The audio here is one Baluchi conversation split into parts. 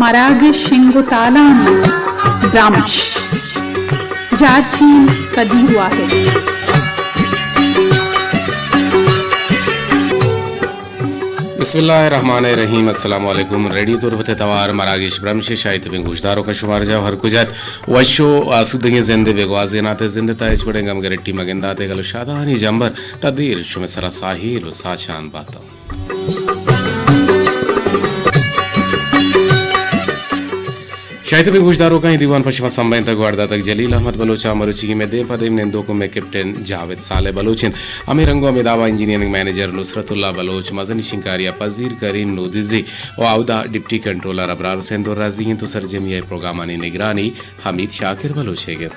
مراگش شنگ و تالانی برمش۔ جارچین قدیر واحد۔ بسم اللہ الرحمن الرحیم۔ السلام علیکم۔ ریڈیو تربت ءِ توار مراگش برمش ءِ شاہی تبیں گوشداروکاں، شمارا جاہ ہر کجات وش و آسودگیں زندے بہ گوازینات ءُ زند ءِ تہا ہچ وڑیں گم گرٹی مہ گندات ءُ گل و شادانی جمبر تا دیر شمئے سرا ساہیل و ساچان باتاں۔ شاہی تبیں گوشداروکاں، اے دیوان پہ شما سمبھینتگ و اڈ داتگ جلیل احمد بلوچ ءَ۔ مروچیگیں مئے دیم پہ دیم نندوک مئے کیپٹن جاوید صالح بلوچ انت۔ ہمے رنگ و ہمے داب ءَ انجینئرنگ مینیجر نصرت اللہ بلوچ، مزنیں شنگکاری ءَ پذیر کریم نودزی و اودا ڈپٹی کنٹرولر ابرار حسین درازی انت و سرجمی ءِ پروگرامانی نگرانی حمید شاکر بلوچ ئیگ انت۔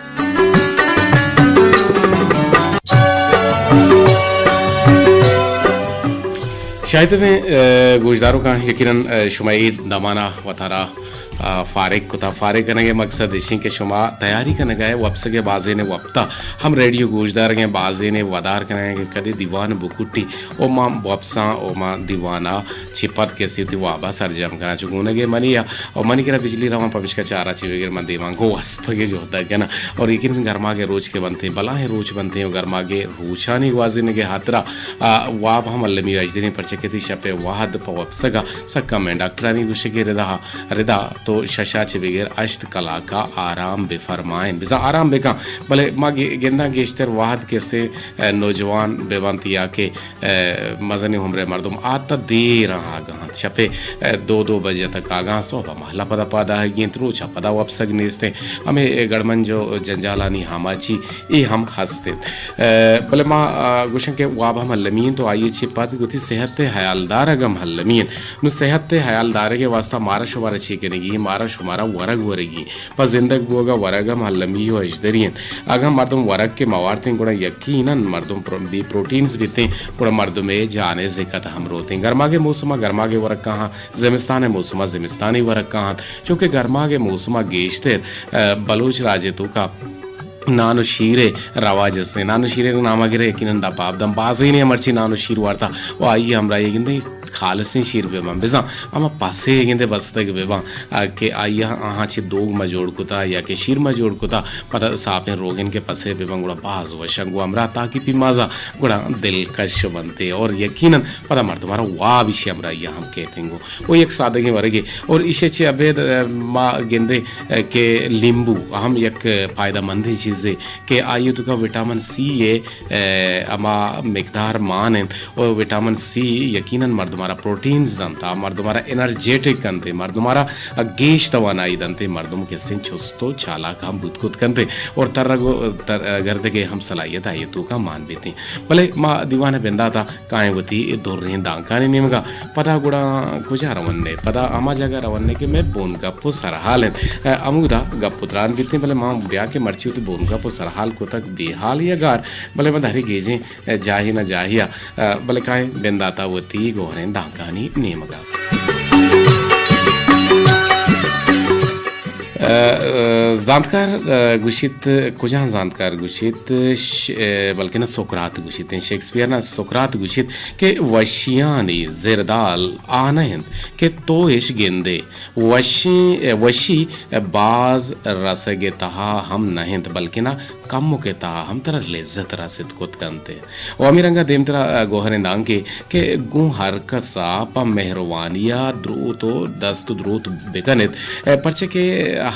شاہی تبیں، اے، گوشداروکاں، یقیناً، اے، شما اے دمان ءَ وتارا، آ، فارغ کتا۔ فارغ کنگ ءِ مقصد ایش انت کہ شما تیاری کنگ ءَ ئے، وپسگ ءِ بازینے وپتا، ہم ریڈیو گوشدارگ ءَ ئے، بازینے ودار کنگ ءَ ئے کہ کدی دیوان بکٹی و ما وپساں و ما دیوان ءَ چہ پد کسے وتی واب ءَ سرجم کناں۔ چو گونگ ءَ منی ءَ، و منی کرا بجلی روان، پمیشکا چارا چہ بگر من دیما گوں وسپگ ءِ جہد ءَ کناں۔ اور یقیناً گرماگ ءِ روچ کہ بنت ایں، بلاہیں روچ بنت ایں و گرماگ ءِ روچانی گوازینگ ءِ ہاترا، آ، واب ہم المی و اژدریں، پرچہ کہ تئی شپ ءِ وہد پہ وپسگ ءَ سک کم ایں۔ ڈاکٹرانی گوشگ ءِ ردا، ردا تو شش ءَ چہ بگر ہشت کلاک ءَ آرام بہ فرمائین، بزاں آرام بہ کن، بلے ما گے-، گنداں گیشتر وہد کہ استیں، اے، نوجوان بہ بنت یا کہ اے، مزنیں عمر ءِ مردم آ تا دیر آں آگاہ انت۔ شپ ءِ، اے، دو، دو بجہ تک آگاہ انت، سہب ءَ مہلہ پدا پاد آہگی انت، روچ ءَ پدا وپسگ نیست انت۔ ہمے، اے، گڑمنج و جنجالانی آماچی اے ہم ہست انت۔ اے، بلے ما، آ، گوشن کہ واب ہم المی انت و آئی ءَ چہ پد وتی صحت ءِ ہیال دارگ ہم المی انت۔ نوں صحت ءِ ہیال دارگ ءِ واسطہ مارا شمارا چے کنگی، مارا شمارا ورگ ورگی۔ پہ زندگ بوگ ءَ ورگ ہم المی و اژدری انت۔ اگاں مردم ورگ کہ موارتیں، گڑا یقیناً مردم پر-، بے پروٹینز بیتیں، گڑا مردم ءِ جان ءِ زکت ہم روتیں۔ گرماگ ءِ موسم ءَ گرماگ ءِ ورگ کاہاں، زمستان ءِ موسم ءَ زمستانی ورگ کاہاں، چونکہ گرماگ ءِ موسم ءَ گیشتر، اے، بلوچ راج ءِ توکا نان و شیر ءِ رواج استیں۔ نان و شیر ءِ نام ءَ گرے یقیناً دپ ءَ آپ دم بازینے مرچی نان و شیر وارتا و آئی ءِ ہمراہی ءَ گندے خالصیں شیر بہ باں، بزاں ہما پسے گندے بستگ بہ باں، آ، کہ آئی ءَ آہاں چہ دوگ ما جوڑ کتا یا کہ شیر ما جوڑ کتا، پدا ساپیں روگن کہ پسے بہ باں، گڑا باز وشاں گوں ہمراہ تاکہ پیمازا گڑا دلکش بنتے اور یقیناً پدا مردمارا واب ایشی ہمراہی ءَ ہم کیتیں گوں۔ او یک سادگیں ورگے اور ایشی چہ ابید، آ، ما گندے، آ، کہ لیمبو ہم یک فائدہ مندیں چیزے کہ آئی ءِ توکا وٹامن سی ءِ اے، ہما مقدار مان انت و وٹامن سی یقیناً مردمارا پروٹینز دنت، آ مردمارا انرجیٹک کنت، مردمارا گیش توانائی دنت، مردم کسیں چست و چالاک ہم بوت کت کنت اور ترگ و تر-، گردگ ءِ ہم صلاحیت آئی ءِ توکا مان بیت۔ بلے ما دیوان ءِ بندات ءَ کائیں وتی دریں دانکانی نیمگا، پدا گڑا کجا رون ئے؟ پدا ہما جاگہ رون ئے کہ مئے بون گپ و سرحال انت۔ اے، ہمودا گپ و تران بیتیں، بلے ما بیا کہ مرچی وتی بون گپ و سرحال کتگ بے حال یا گار، بلے ما دری گیجیں جاہے نہ جاہے ءَ، بلے کائیں بندات ءَ وتی گوہریں دانکانی نیمگ ءَ۔ زانتکار گوشیت، کجام زانتکار گوشیت؟ ش-، بلکنا سقراط گوشیت، شیکسپیئر نا سقراط گوشیت کہ وشیانی زردال آ نہ انت کہ تو اش گندے۔ وشی، وشی باز رسگ ءِ تہا ہم نہ انت، بلکنا کمک ءِ تہا ہم ترا لذت رست کت کنت۔ و ہمے رنگ ءَ دیمترا گوہریں دانکے کہ گوں ہر کس ءَ پہ مہروانی ءَ دروت و دست و دروت بکن ات، پرچہ کہ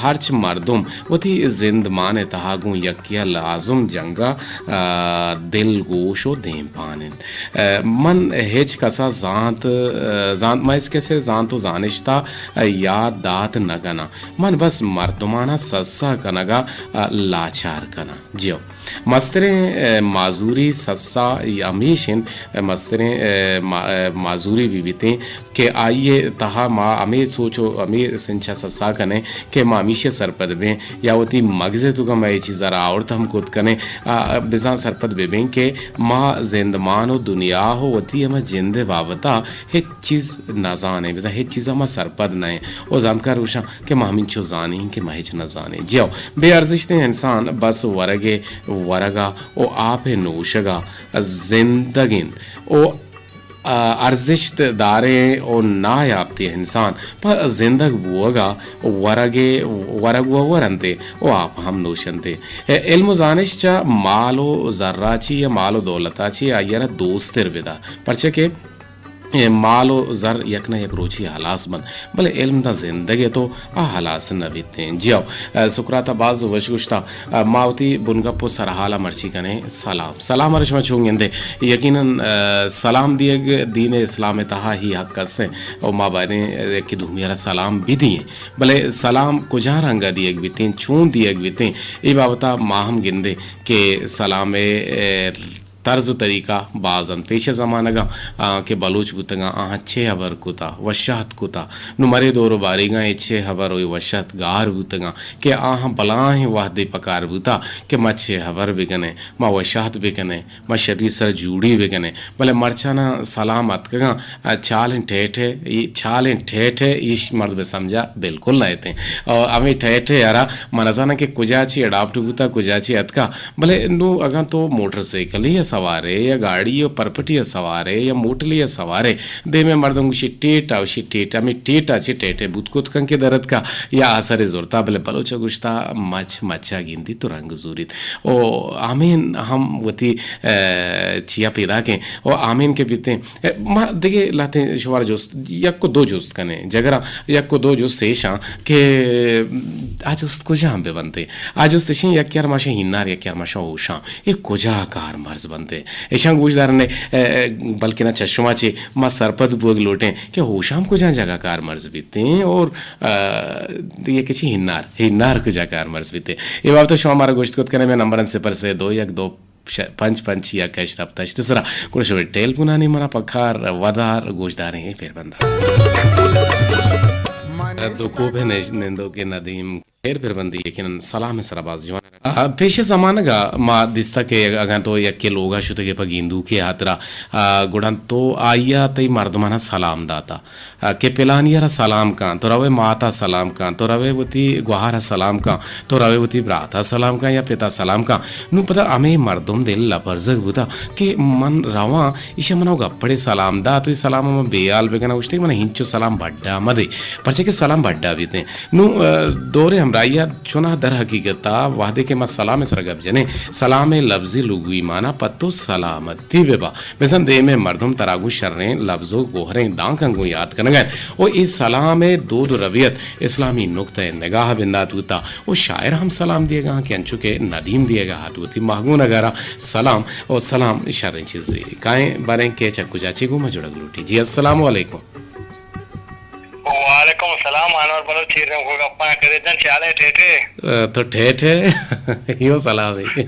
ہرچ مردم وتی زندمان ءِ تہا گوں یکے ءَ لازم جنگ ءَ دلگوش و دیمپان انت۔ من ہچ کس ءَ زانت، زانت، من ہچ کس ءِ زانت و زانشت ءَ یات دات نہ کناں۔ من بس مردماناں سسا کنگ ءَ لاچار کناں۔ جیو، مستریں، اے، معذوری سسا ہمیش انت، اے، مستریں، اے، ما-، اے، معذوری بہ بیتیں کہ آئی ءِ تہا ما ہمے سوچ و ہمے سنچ ءَ سسا کنیں کہ ما ہمیشی ءَ سرپد بیں یا وتی مگز ءِ توکا ما اے چیز ءَ را آورت ہم کت کنیں، آ، بزاں سرپد بہ بیں کہ ما زندمان و دنیا و وتی ہما جند ءِ بابت ءَ ہچ چیز نہ زانیں، بزاں ہچ چیز ءَ ما سرپد نہ ایں۔ و زانتکار گوشاں کہ ما ہمینچو زانیں کہ ما ہچ نہ زانیں۔ جیو، بے ارزشتیں انسان بس ورگ ءِ ورگ ءَ و آپ ءِ نوشگ ءَ زندگ انت و ارزشت داریں و نایاپتیں انسان پہ زندگ بوگ ء ورگ ء ورگ و ورنت ء و آپ ہم نوشنت ء علم و زانش چہ مال و زرا چی یا مال و دولتا چی آئی ء را دوستر بدار، پرچہ کہ اے مال و زر یک نہ یک روچی ہلاس بنت، بلے علم داں زندگ ء تو آ ہلاس نہ بیت انت۔ جی ہو، سقراط ء باز وش گوشتا۔ ما وتی بنگپ و سرحال ء مرچی کنیں سلام۔ سلام ء را شما چون گندے؟ یقیناً سلام دیگ دین اسلام ء تہا ہی حق است انت و ما بایدیں کہ دومی ء را سلام بدییں، بلے سلام کجا رنگ ء دیگ بیتیں، چون دیگ بیتیں، اے بابت ء ما ہم گندیں کہ سلام ء طرز و طریقہ باز انت۔ پیش ء زمانگاں، آ، کہ بلوچ بوتگاں، آہاں چے ہبر کتا، وشہت کتا۔ نوں مرے دور و باریگاں اے چے ہبر و اے وشہت گار بوتگاں کہ آہاں بلاہیں وہدے پکار بوتا کہ ما چے ہبر بکنیں، ما وشہت بکنیں، ما شری سر جوڑی بکنیں۔ بلے مرچاناں سلام اتکگاں، آ، چالیں ٹیٹے، ای چالیں ٹیٹے، ایش مرد بہ سمجھا بالکل نہ اتیں۔ اور ہمیں ٹیٹے یارا من نزاناں کہ کجا چی اڈاپٹ بوتا، کجا چی اتکا۔ بلے نوں اگاں تو موٹر سائیکلے ء سوارے یا گاڑی ء پرپٹی ء سوارے یا موٹلے ء سوارے، دیم ء مردم گوشی ٹیٹ ء، گوشی ٹیٹ ء، ہمے ٹیٹ ء چہ ٹیٹ ء بوت کت کن کہ در اتکا یا آسرے زرتا، بلے بلوچ ء گوشتا مچ مچ ء گندیت و رنگ زوریت۔ او آمین ہم وتی، ء، چیا پیداکیں۔ او آمین کہ بیتیں، ء، ما دگہ لہتیں شمارا جست، یک و دو جست کنیں، جگراں یک و دو جست ایشاں کہ آ جست کجام بہ بنتیں؟ آ جست اشیں، یک یار ماشاں ہینار، یک یار ماشاں ہوشام۔ اے کجا کار مرز بنتیں؟ ایشاں گوش دارنے، ء، ء، بلکنا چہ شما چے ما سرپد بوگ لوٹیں کہ ہوشام کجا جگہ کار مرز بیتیں اور، ء، دگہ کچی ہینار، ہینار کجا کار مرز بیتیں؟ اے بابت شما مارا گوشت کت کنے، میں نمبرن صفر سے دو یک دو ش-، پنچ پنچ یک ہشت ہپت ہشت سرا۔ گڑا شمئے ٹیلیفونانی منا پکار ودار گوشداریں اے پھر بندات۔ دو کوپہ نش-، نندوکے ندیم خیر پھر بندی یقیناً سلام سرا باز جوان۔ آ، پیش زمانگا ما دیستا کہ اگاں تو یکے لوگا شتگے پہ گیندوکے ہاترا، آ، گڑا تو آئیا تئی مردمانا سلام داتا۔ ء، کہ پلانی ء را سلام کن، تو روئے مات ء سلام کن، تو روئے وتی گوہار ء سلام کن، تو روئے وتی برات ء سلام کن یا پت ء سلام کن۔ نوں پدا ہمے مردم دل لبرزگ بوتا کہ من رواں، ایشی ء من ء گپڑے سلام دات، تو اے سلام ء من بے حال بکناں، گوشتے کہ من ء ہنچو سلام بڈا مدے، پرچہ کہ سلام بڈا بیتیں۔ نوں، ء، دور ہمراہی ء چوناہ در حقیقت ء وہدے کہ ما سلام ء سرا گپ جنیں، سلام ء لبزی لغوی مانا پہ تو سلامتی بہ با۔ بزاں دیمے مردم ترا گوں شریں لبز و گوہریں دانکاں گوں یات کنگ ء انت و اے سلام ء دود و ربیت اسلامی نکتہ ء نگاہ ء بندات بوتا و شاعر ہم سلام دیگ ء انت کہ انچو کہ ندیم دیگ ء ات وتی ماہگون ء گارا سلام و سلام شریں چیزے۔ کائیں باریں کہ چہ کجا چے گوں ما جڑگ لوٹی۔ جی السلام علیکم۔ وعلیکم السلام انور بلوچ، چیر کو گپاں کرے جن چالے ٹھیٹھے۔ ء، تو ٹھیٹھے، یو سلام ہے۔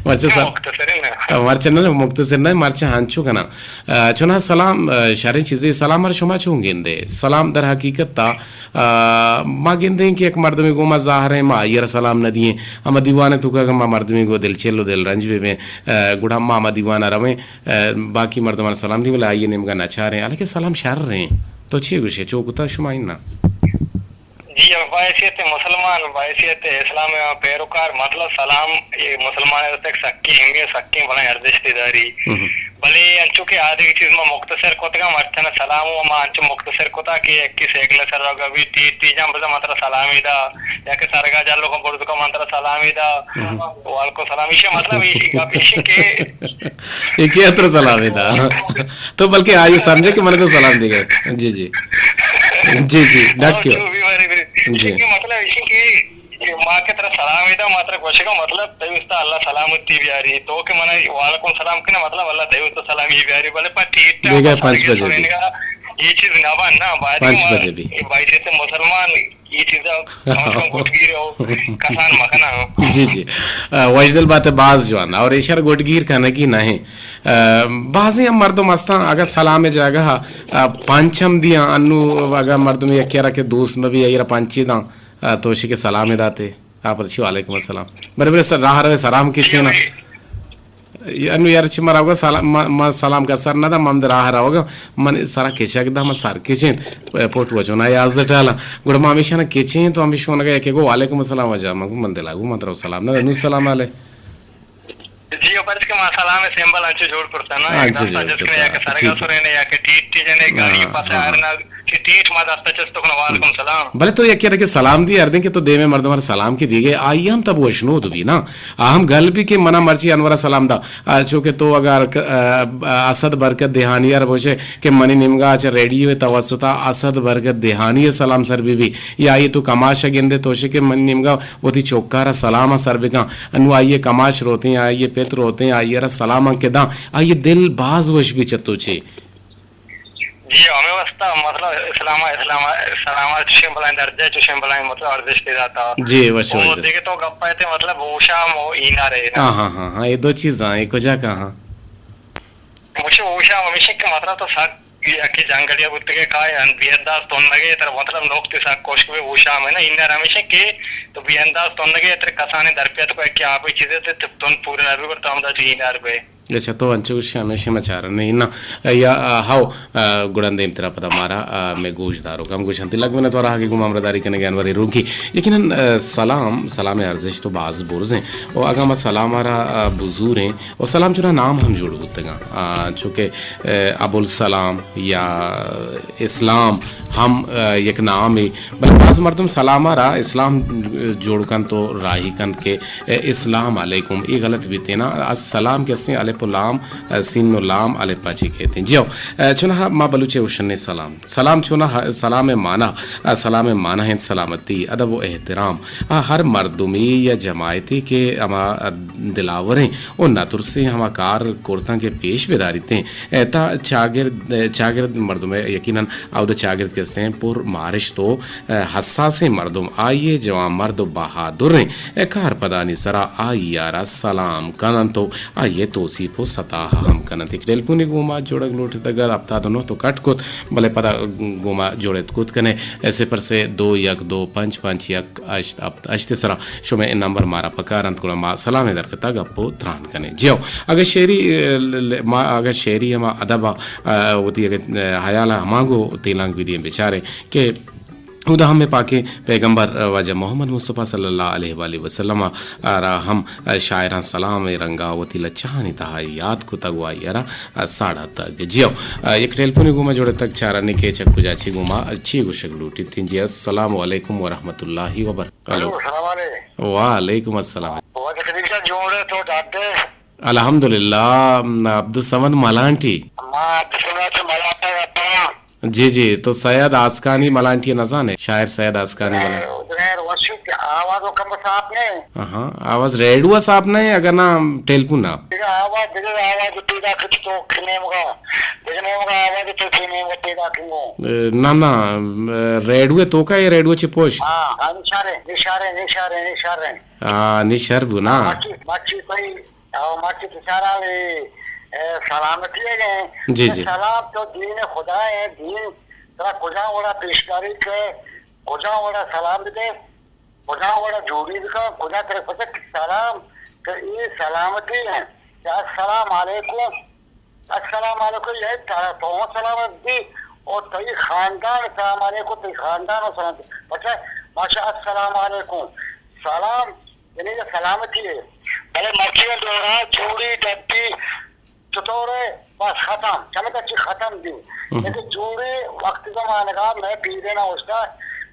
مرچہ سر، مختصر ہے نا؟ مرچہ نہ، مختصر نہ، مرچہ ہنچو کنا۔ ء، چوناہ سلام، ء، شریں چیزے۔ سلام ار شما چون گندے؟ سلام در حقیقت تا، ء، ما گندیں کہ یک مردمے گوں ما ظاہر ہیں، ما آئی ء را سلام نہ دیں۔ ہما دیوان ء توکا کہ ما مردمے گوں دل چل و دل رنج بہ بیں، ء، گڑا ما ہما دیوان ء رویں، ء، باقی مردمان سلام دیں، بلے آئی ء نیمگا نہ چاریں۔ حالانکہ سلام شر ہیں۔ تو چی گوشے؟ چو کتا شما اناں؟ جی، بحیثیت مسلمان، بحیثیت اسلام پیروکار، مطلب سلام، اے مسلمان ء تک سکیں اہمیت، سکیں بلائیں ارزشت داری۔ ہم۔ بلے انچو کہ آدگہ چیز ما مختصر کتگاں، مرچاں سلام و ما انچو مختصر کتا کہ یکی سائیکل سر روگا بھی ٹی ٹی جان بزا مطلب سلامی دا، یا کہ سرگا جلو کا برد کا مطلب سلامی دا۔ ہم۔ وعلیکم السلام۔ ایشی مطلب ایشی گپ ایشی کہ اے کیا تر سلام دا؟ تو بلکہ آئی سمجھے کہ من تو سلام دیگا۔ جی، جی۔ جی، جی، ڈٹ کیوں؟ جو بھی بارے بارے۔ جی۔ کہ مطلب ایشی کہ ما کہ ترا سلام دا، ما ترا گوشگا مطلب تئی واسطہ اللہ سلامتی بیاری۔ تو کہ من وعلیکم السلام کنے مطلب اللہ تئی واسطہ سلامی بیاری۔ بلے پا ٹیٹ بیگا پنچ بجے بھی۔ یہ چیز نہ بن نا، باید پنچ بجے بھی۔ باعث مسلمان اے چیزا کم از کم گٹگیر او کسان مکناں۔ جی، جی۔ ء، وشدل بات ء باز جوان۔ اور ایشر گٹگیر کنگی نہ ایں۔ ء، بازیں ہم مردم ہستاں، اگاں سلام ء جاگہ ء، ء، پنچ ہم دیاں، انو اگاں مردم یکے را کہ دوست مہ بی، ایرا پنچے داں، ء، تو شی کہ سلام ء داتے۔ آپ رچی وعلیکم السلام۔ برے برے سر، راہ روے سلام کی چینا۔ انو یار چہ ما روگا سلام، ما، ما سلام کا سر نہ دا، ما ہمد راہ روگا، من سرا کچک دا، ما سر کچینت، پوٹ وچونا یازدہ ٹالا۔ گڑا ما ہمیشہ نہ کچینت و ہمیشہ نگا یکے گو وعلیکم السلام واجہ، من گو من دلا گو من ترا سلام نہ دا، نو سلام علیکم۔ جی، او پرچہ کہ ما سلام ءِ سمبل انچو جوڑ کرتا نا، ہاں، ایک انچو دستا جوڑ جست کنے، کرتا، یا کہ سرگا ٹھیک ہے۔ سرے نے، یا کہ ٹیٹ ٹیٹ جنے، گاڑی ہاں، پاسے ہاں، آرنا، ہاں۔ کہ ٹیٹ ما دستا چست کنا، وعلیکم سلام۔ بلے تو یکے رکے سلام دی، ہر دن کہ تو دیمے مردم سلام کی دیگے، آئی ہم تب وشنود بھی نا۔ آ ہم گل بھی کہ منا مرچی انورا سلام دا۔ آ، چونکہ تو اگر ک-، آ، اسد برکت دیہانی ءَ را بوشے کہ منی نیمگا چہ ریڈیو ءِ توسط ءَ اسد برکت دیہانی ءِ سلام سر بی بی، یا آئی تو کماش ءَ گندے تو شے کہ منی نیمگا وتی چوکارا سلام ءَ سر بکن۔ انو آئی ءِ کماش روتیں، آئی ءِ پت روتیں، آئی ءَ را سلام ءَ کہ داں، آئی ءِ دل باز وش بی چہ تو چے۔ جی، ہمیں واسطہ مطلب اسلام، اسلام، سلام ءَ چوشیں بلائیں درجہ، چوشیں بلائیں مطلب ارزش پیدا تا۔ جی، وش او وش۔ دیگہ تو گپ ءَ تے مطلب ہوشام و اینا رہے نا۔ ہاں، ہاں، ہاں، ہاں، یہ دو چیزاں، یہ کجا کہاں؟ مجھے ہوشام ہمیشہ کہ مطلب تو سک یکی جنگلیا بوتگے کائے ان بی انداز تنگے تر مطلب نوک تے سک کوشک بے ہوشام ہے نا، اینا ہمیشہ کہ تو بی انداز تنگے تر کسانے در پیت کو کہ آپ چیزے تے تن پورا نہ بی ورتا ہم دا تو اینا بے۔ اچھا، تو انچو گوشے ہمیشہ ما چارنے نا۔ یا، آ، ہاو، آ، گڑا دیمترا پدا مارا، آ، مئے گوشداروک ہم گوشنت۔ لگ منت وارا کہ گوں ما ہمراہداری کنگے انور روکی۔ یقیناً، آ، سلام، سلام ارزش تو باز برز ہیں۔ و اگاں ما سلام ءَ را، آ، بزوریں، و سلام چنا نام ہم جوڑ بوتگاں۔ آ، چونکہ، آ، ابوالسلام یا اسلام ہم، آ، یک نامے، بلے باز مردم سلام ءَ را اسلام، آ، جوڑ کنت و راہی کنت کہ، آ، اسلام علیکم، اے غلط بیت نا۔ السلام کہ استیں الف و لام، آ، سین و لام الف ءَ چہ کیت۔ جی ہو، آ، چوناہا ما بلوچ ءَ گوشنے سلام۔ سلام چوناہا، سلام ءِ معنی، آ، سلام ءِ معنی انت سلامتی، ادب و احترام۔ آ، ہر مردمے یا جماعتے کہ ہما دلاوریں و نہ ترسیں ہما کار کرتاں کہ پیش بداریتیں، اے، تا چاگرد، چاگرد مردم یقیناً اود چاگرد کہ استیں پر مارشت و، اے، حساسیں مردم، آئی ءِ جوان مرد و بہادریں، اے، کار پدانی سرا آئی ءَ را سلام کننت و آئی ءِ توسیپ و ستاہ ہم کننت۔ یک ٹیلیفونے گوں ما جوڑگ لوٹتگ ات، ہپتاد و نہ تو کٹ کت، بلے پدا گوں ما جوڑت کت کنے، صفر سے دو یک دو پنچ پنچ یک ہشت ہپت ہشت سرا شمئے اے نمبر مارا پکار انت، گڑا ما سلام ءِ درگتا گپ و تران کنیں۔ جیو، اگہ شعری، ل-، ل-، ما اگہ شعری ہما ادب ءَ، آ، وتی اگہ، آ، حیال ءَ ہمانگو تیلانک بدییں بچاریں کہ اودا ہم مئے پاکیں پیغمبر واجہ محمد مصطفیٰ صلی اللہ علیہ وآلہ وسلم ءَ را ہم شاعراں سلام ءِ رنگا وتی لچہانی تہا یات کتگ و آئی ءَ را ساڑاتگ۔ جیو، یک ٹیلیفونے گوں ما جوڑتگ، چارانی کہ چہ کجا چی گوں ما چی گوشگ لوٹیت۔ جی، السلام علیکم ورحمۃ اللہ وبرکاتہ۔ ہلو۔ ہلو، السلام علیکم۔ وعلیکم السلام۔ واجہ قدیر جان جوڑ ئے تو ڈاکٹر؟ الحمدللہ، عبدالصمد ملانٹی۔ ما عبدالصمد ملانٹی رہتا ہوں۔ جی، جی، تو سید آسکانی ملانٹی نہ زانے؟ شاعر سید آسکانی ملانٹی۔ غیر وشی کہ آواز و کم صاف نہیں۔ ہاں، آواز ریڈیو صاف نہیں، اگر نہ ٹیلیفون نہ۔ دیگہ آواز، دیگہ آواز پیدا کت تو کنے مگا۔ دیگہ نے مگا آواز تو کنے مگا پیدا کنگو۔ اے، نہ، نہ، اے، ریڈیو تو کا، یہ ریڈیو چی پوش؟ ہاں، ہاں، نشارے، نشارے، نشارے، نشارے۔ ہاں، نشار بو نا۔ مچی، مچی کوئی او مرچی بچاراں اے، اے، سلامتی ئے۔ جی، جی۔ سلام تو دین خدا ئے، دین ترا کجا وڑا پیشکاری کہ، کجا وڑا سلام بدے، کجا وڑا جوڑی بکن، کجا ترا پتہ کہ سلام کہ اے سلامتی ئے کہ السلام علیکم، السلام علیکم، یہ ترا تو سلامت بی اور تئی خاندان سلام علیکم، تئی خاندان سلامت۔ پتہ، ماشاء السلام علیکم۔ سلام یعنی کہ سلامتی ئے۔ بلے مرچی ءِ دورا جوڑی ڈبی چطور ئے؟ بس ختم، چمدا چی ختم بی۔ لیکن جوڑی وقت زمانگا مئے پیریناں گوشتا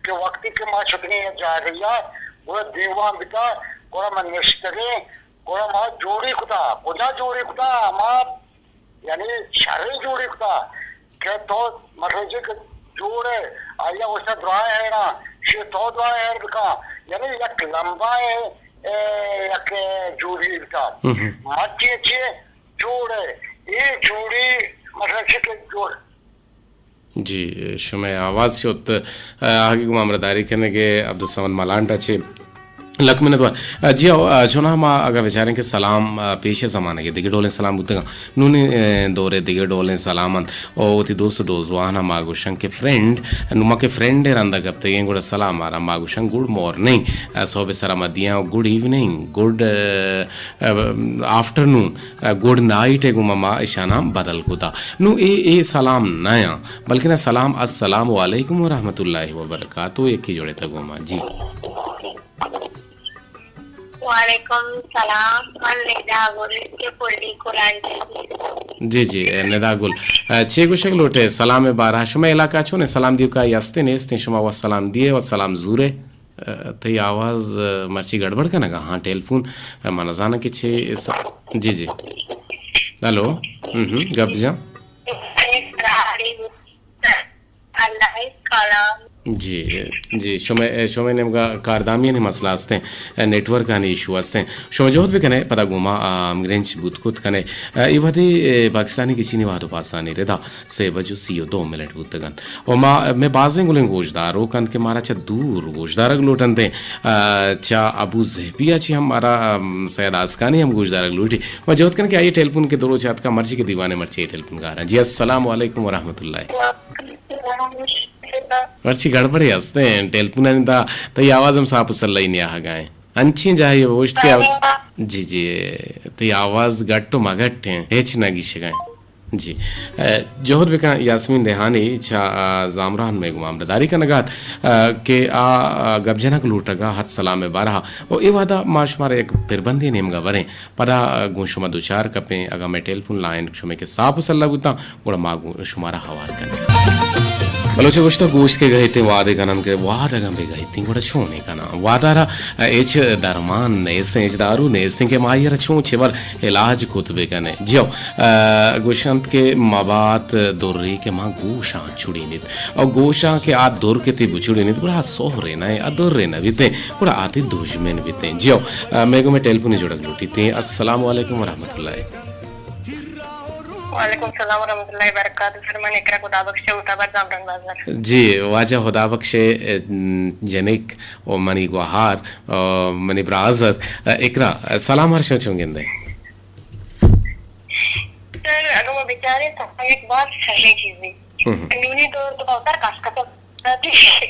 کہ وقتی کہ ما شتگیں یک جاگہیا، گڑا دیوان بیتا، گڑا ما نشتگیں، گڑا ما جوڑی کتا۔ کجا جوڑی کتا؟ ما یعنی شریں جوڑی کتا کہ تو مطلب چی کہ جوڑ ئے، آیا گوشتا دعا ہیراں، شی تو دعا ہیر بکا، یعنی یک لمبا ئے، اے، یک جوڑی بکا۔ مرچی چی جوڑ ئے، اے جوڑی مطلب چی کہ جوڑ۔ جی، شمئے آواز شت، آ، آگے گوں ہمراہداری کنگے عبدالصمد ملانٹا چے۔ لک منت وار۔ آ، جی، آ، چوناہا ما اگاں بچاریں کہ سلام، آ، پیش زمانگے دگہ ڈولیں سلام بوتگاں۔ نونی، آ، دورے دگہ ڈولیں سلام انت۔ او وتی دوست و دوزواہاں ما گوشن کہ فرینڈ، نوں ما کہ فرینڈ ءِ رندا کپتگیں، گڑا سلام ءَ را ما گوشن گڈ مارننگ، آ، سہب ءِ سرا ما دیاں گڈ ایوننگ، گڈ، آ، آ، آفٹرنون، آ، گڈ نائٹ ءَ گوں ما، ما اشاناں بدل کتا۔ نوں اے، اے سلام نہ آں، بلکنا سلام، السلام علیکم ورحمۃ اللہ وبرکاتہ، یکے جوڑے تا گوں ما۔ جی۔ وعلیکم سلام، من ندا گل کہ پلی کلانچہ۔ جی جی، اے ندا گل، اے، چے گوشگ لوٹے سلام بارہ؟ شما علاقہ چون ایں؟ سلام دیوکائی ہستے نیستیں؟ شما و سلام دیے و سلام زورے۔ اے، تئی آواز، اے، مرچی گڑبڑ کنگا۔ ہاں، ٹیلیفون، اے، من نزاناں کہ چے س-، جی جی۔ ہلو۔ ہم ہم، گپ جان۔ اللہ کلام۔ جی جی، شمئے، شمئے نیمگا کاردامیانی مسئلہ ہستیں، نیٹورکانی ایشو ہستیں۔ شما جہد بکنے، پدا گوما، آ، ہمگرنچ بوت کت کنے۔ آ، اے وہدی، اے، پاکستانی گچینی وہد و پاسانی ردا سے بج و سی و دو منٹ بوتگن۔ و ما، مئے بازیں گلیں گوشداروک انت کہ مارا چہ دور گوشدارگ لوٹنتیں۔ آ، چہ ابو زہبی ء چہ ہم مارا، آ، سید آسکانی ہم گوشدارگ لوٹی۔ ما جہد کن کہ آئی ٹیلیفون کہ دو روچ آتکا، مرچی کہ دیوانے مرچی ٹیلیفون گاراں۔ جی، السلام علیکم ورحمۃ اللہ۔ مرچی گڑبڑے ہستیں، ٹیلیفونانی دا تئی آواز ہم صاف و سلئی نیاہگا ایں۔ انچیں جاہے اوشت کہ آ-، جی، جی، تئی آواز گٹ و مگٹ ایں، ہچ نہ گیشگا ایں۔ جی۔ اے، جہد بکن یاسمین دیہانی چہ، آ، زامران مئے گوما ہمراہداری کنگا ات، آ، کہ آ، آ، گپ جنگ لوٹگا ہت سلام بارہا۔ و اے وہدا ما شمارا یک پربندے نیمگا بریں۔ پدا گوں شما دوچار کپیں، اگاں مئے ٹیلیفون لائن شمئے کہ صاف و سلہ بوتاں، گڑا ما گوں شمارا ہوار کنیں۔ بلوچ گوشتہ، گوشت کہ گہیتیں وادے کنن کہ واد اگاں بہ گہیتیں گڑا چونیں کناں؟ وادارا ہچ درمان نیستیں، ہچ دارو نیستیں کہ ما آئی را چون چہ بر علاج کت بہ کنیں۔ جیو، آ، گوشنت کہ مبات دری کہ ما گوشاں چڑینیت۔ او گوشاں کہ آ در کہ تی بچڑینیت، گڑا آ سہرے نہ، آ درے نہ بیتیں، گڑا آ تی دژمن بیتیں۔ جیو، آ، مئے گوں مئے ٹیلیفونی جوڑگ لوٹیتیں۔ السلام علیکم ورحمۃ اللہ۔ وعلیکم السلام ورحمۃ اللہ وبرکاتہ۔ سر، من اقرا خدا بخش، ہوت آباد زامران بازار۔ جی، واجہ خدا بخش، ام، جنک و منی گوہار، آ، منی برازت، آ، اقرا، سلام ہر شو چون گندے؟ سر، اگر ما بچاریں تو یک بات سہلیں چیزے۔ ہم۔ نونی دور تو سر کس کس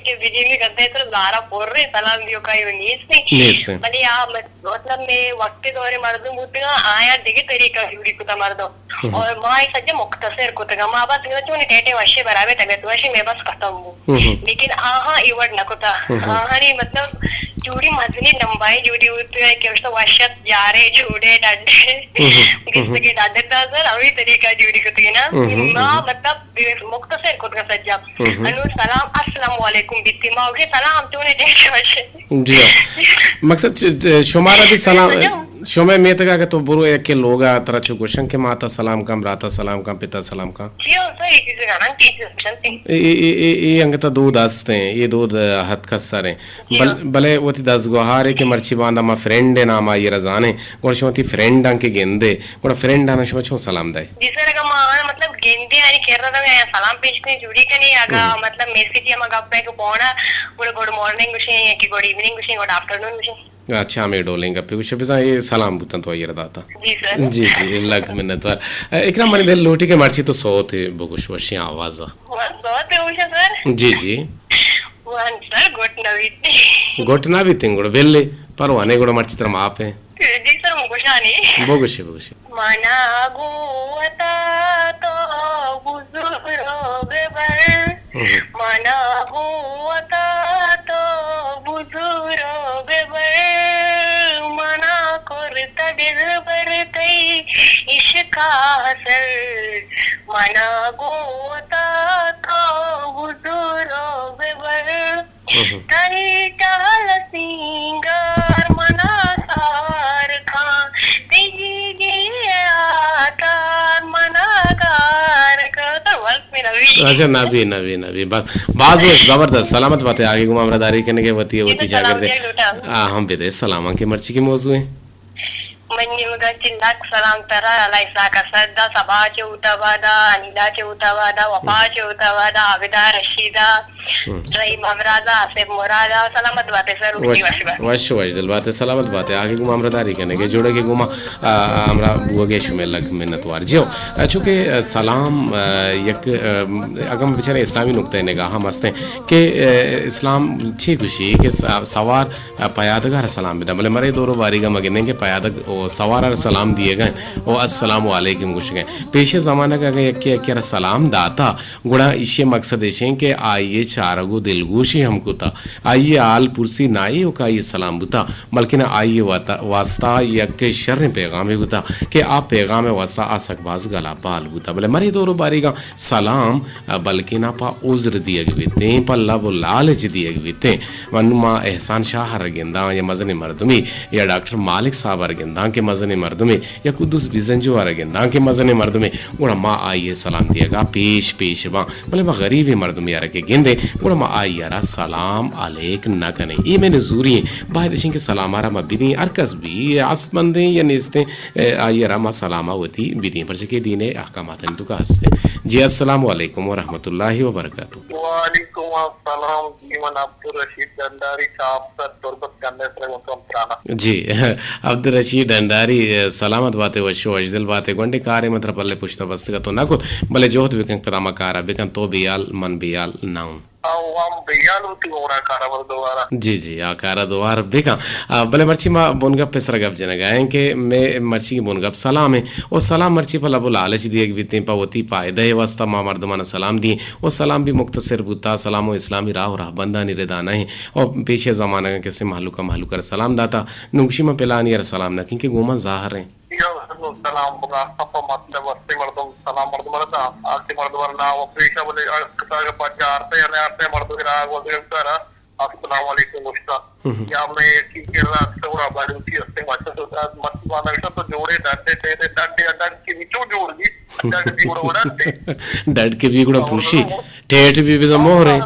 کہ بجیمی گندے تو زارا پر رہے سلام دیوکائی و نیست نہیں۔ نیست۔ بلے آ مت-، مطلب میں وقت دور مردم بوتگا، آیا دیگه طریقہ جوڑی کتا مردم۔ ہم۔ اور ما یہ سجے مختصر کتگا، ما بس میرا چونی ٹیٹے وشے برابر طبیعت وشے میں بس ختم ہوں۔ ہم۔ لیکن آہاں یہ وڈ نہ کتا۔ ہم۔ آہانی مطلب جوڑی مزنی لمبائی جوڑی ہوتی ہے کہ اس تو وشت یارے جوڑے ڈڈے۔ ہم۔ گندگے ڈڈے دازر، اوی طریقہ جوڑی کتگی نا۔ ہم۔ ما مطلب مختصر کتگا سجا۔ ہم۔ انو سلام، السلام علیکم بیتی۔ ما اوگے سلام چونے ڈیٹ وشے۔ جی ہاں۔ مقصد چ-، شمارا دی سلام، سجا۔ شمے میتگا کہ تو برو یک لوگا ترا چو گوشن کہ ماتا سلام کم، براتا سلام کم، پتا سلام کم۔ جی ہاں، سر، یہ چیزیں گانا کی چیزیں گوشن تھی۔ اے، اے، اے، اے، اے انگتا دود ہستیں، یہ دود ہت کسریں۔ جی بل-، ہاں۔ بلے وتی دزگوہارے کہ مرچی باندا ما فرینڈ نام آئی را زانیں، گڑا شما تی فرینڈاں کہ گندے، گڑا فرینڈاں شما چون سلام دئے؟ جی سر، اگاں ما آہاں مطلب گندے آنی کرا رویں، آیاں سلام پیش کنیں، جوڑی کنیں، اگاں ہم۔ مطلب میسجی ہما گپ ہے کہ پونا، گڑا گڈ مارننگ گوشیں، یا کہ گڈ ایوننگ گوشیں، گڈ آفٹرنون گوشیں۔ اچھا، ہمے ڈولیں گپے گوشے، بزاں اے سلام بوتن تو آئی را داتا۔ جی سر۔ جی، جی، لکھ منت وار۔ اے، اکرام، منی دل لوٹی کہ مرچی تو سوت بگوش، وشیں آواز۔ من سوت بگوشاں سر؟ جی، جی۔ من سر گٹ نہ بیتیں۔ گٹ نہ بیتیں، گڑا بلے، پرواہ نہ، گڑا مرچی ترا معاف ہے۔ جی سر، من گوشانی۔ بگوشے، بگوشے۔ منا گوں وتا تو بزور ببر۔ ہم۔ منا گوں وتا تو بزور ببر۔ منا کرت دلبر تئی عشقا سر۔ منا گوں وتا تو بزور ببر۔ ہم۔ تئی ٹال سینگار منا سار کاں، تئی جیگی آتار منا گار کاں۔ تو وقت میں نبی۔ اچھا، نبی، نبی، نبی۔ با-، باز وش، زبردست۔ سلامت باتے، آگے گوما ہمراہ داری کنگے وتی، وتی سلام چاگردے۔ آ، ہم بدے سلاماں کہ مرچی کی موضوع ہیں۔ من نیمگا چہ لک سلام ترا، اللہ اسحاق اسد ء، سبا چہ ہوت آباد ء، انیلا چہ ہوت آباد ء، وفا چہ ہوت آباد ء، عابدہ رشید ء، ہم۔ رحیم امراض ء، آصف مراد ء، سلامت بات ئے سر، وش، وش بات۔ وش وش دل بات ئے، سلامت بات ئے۔ آگے گوما ہمراہ داری کنگے، جوڑگے گوما، آ، ہمراہ بوگے شمے لک منت وار۔ جیو، آ، چونکہ، آ، سلام، آ، یک، آ، اگم بچارے اسلامی نقطہ نگاہ ہم ہستیں کہ، آ، اسلام چی گوشی کہ س-، سوار ء پیادگ ء را سلام بداں، بلے مرے دور و باریگ ء ما گندیں کہ پیادگ و سوار ءَ را سلام دیگ ءَ اِنت ءُ السلام علیکم گوشگ ءَ اِنت۔ پیش ءِ زمانگ ءَ اگاں یکے یکے ءَ را سلام داتا، گڑا ایشی ءِ مقصد ایش اِنت کہ آئی ءِ چارگ ءُ دلگوشی ہم کتا، آئی ءِ حال پرسی نہ ایوک آئی ءِ سلام بوتا، بلکنا آئی ءِ وت-، واستا یک شریں پیغامے بوتا کہ آ پیغام ءِ واستا آ سک باز گلا بال بوتا۔ بلے مرے دور ءُ باریگاں سلام، بلکنا پہ عذر دیگ بیتیں، پہ لب ءُ لالچ دیگ بیتیں۔ من ما احسان شاہ ءَ را گنداں یا مزنیں مردمے یا ڈاکٹر مالک صاحب ءَ را گنداں کہ مزنیں مردمے یا قدوس بزنجو ءَ را گنداں کہ مزنیں مردمے، گڑا ما آئی ءِ سلام دیگ ءَ پیش پیش باں۔ بلے ما غریبیں مردمے ءَ را کہ گندیں، گڑا ما آئی ءَ را سلام علیک نہ کنیں۔ اے مئے نزوری اِنت۔ باید اِش اِنت کہ سلام ءَ را ما بدیں، ہر کس بی، ہست بندیں یا نیستیں، اے، آئی ءَ را ما سلام ءَ وتی بدیں، پرچہ کہ دین ءِ احکاماتانی توکا ہست اِنت۔ جی، السلام علیکم ورحمۃ اللہ وبرکاتہ۔ وعلیکم السلام۔ جی، من عبدالرشید ڈنڈاری، صاحب سر تربت کنڈے سر گوں تران۔ جی، عبدالرشید ڈنڈاری، سلامت باتے، وش ءُ وشدل باتے۔ گونڈیں کارے من ترا پلے پشت ءَ بستگ ات تو نہ کت، بلے جہد بکن پدا ما کار ءَ بکن، تو بے حال، من بے حال نہ اوں۔ او ہم بے حال بوتگ گڑا کار ءَ بر دوبارہ۔ جی، جی، آ کار ءَ دوبارہ بکن۔ آ، بلے مرچی ما بنگپ ءِ سر ءَ گپ جنگ ءَ ایں کہ مئے مرچی بنگپ سلام اِنت۔ ءُ سلام مرچی پہ لب ءُ لالچ دیگ بیتیں، پہ وتی پائدہ ءِ واستا ما مردماں سلام دیں۔ ءُ سلام بھی مختصر بوتا، سلام ءُ اسلامی راہ ءُ رہبندانی ردا نہ اِنت۔ ءُ پیش ءِ زمانگاں کسے مہلوک ءَ مہلوک ءَ را سلام داتا، نوں گوشی من پلانی ءَ را سلام نہ کن کہ گوں من زاہر اِنت۔ یا سلام بگا، سب مطلب ہستے مردم سلام مردم ءَ را دا، آ کہ مردم ءَ را نام ءَ پیش ءَ بلے اڑ کتاگ پچ آرتے یا نیارتے مردم ءِ راہ گوزگ ءَ را السلام علیکم گوشتا۔ ہم۔ یا مئے یکی کرا است گڑا بلوچی است، مچ تو داد مچ بانا گوشتا تو جوڑے ڈڈے تے تے ڈڈے ڈڈ کے بھی چو جوڑ بھی، ڈڈ بھی گڑا وڑا تے۔ ڈڈ کے بھی گڑا اور پروشی، ٹیٹ بھی بزا مہرے۔